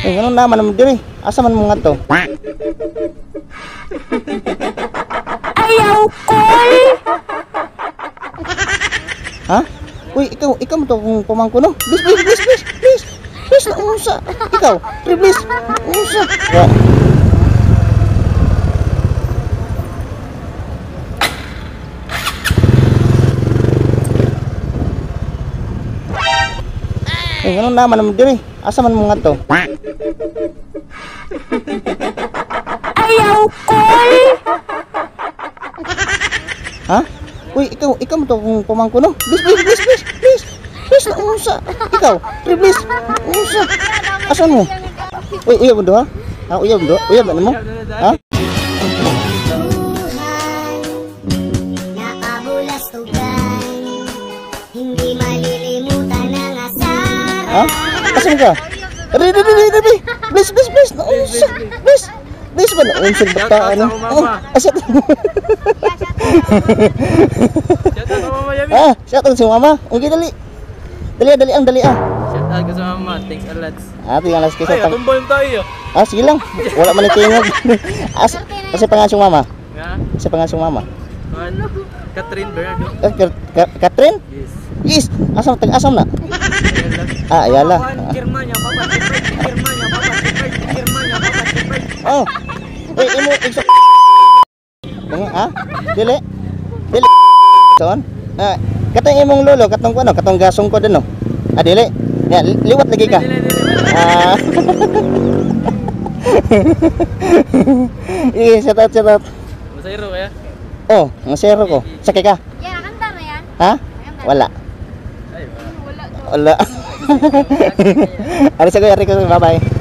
Eh, ano naman mo diri? Asa man mo ngadto? Ayaw ko. Ha? Uy, ikaw mo to kung pamangko no? Please, please, please, please, please. Please, unsa? Ikaw, please, unsa? Wa. Eh, ano naman mo diri? Asa man mo ngadto? Ayaw ko. Ha? Uy, ikaw mo to kung pamangko no? Please, please, please, please, please. Please, unsa? Ikaw, please, unsa? Asan mo? Uy, uyab mo do ha? Ha, uyab do? Uyab na mo? Ha? Ha? Asan ka? Ready, ready, ready, ready. Please, please, please. Unsa? Please. Please ba? Unsa bata ano? Oh, asa? Ah, shout out sa mama. Okay, dali. Dali, dali ang dali ah. Shout out sa mama. Thanks a lot. Ah, tingnan lang Ay, sa tumbol tayo. Ah, sige lang. Wala man itingog. Asa asa pangalan sa mama? Nga? Asa pangalan sa mama? Catherine Bernardo. Catherine? Yes. Yes. Asam tag asam na? Ah, Ayala. Oh. Uy, imo igso. Mga ha? Dili. Dili. Son. Ah, katong imong lolo, katong ano, katong gasong ko din no. Ah, dili. Ya, liwat lagi ka. Ah. Eh, shout out, shout out. Masayro kaya? Oh, masayro ko. Sakay ka? Yeah, kanta na yan. Ha? Wala. Ay, wala. Wala. Ari sa ko, ari ko. Bye-bye.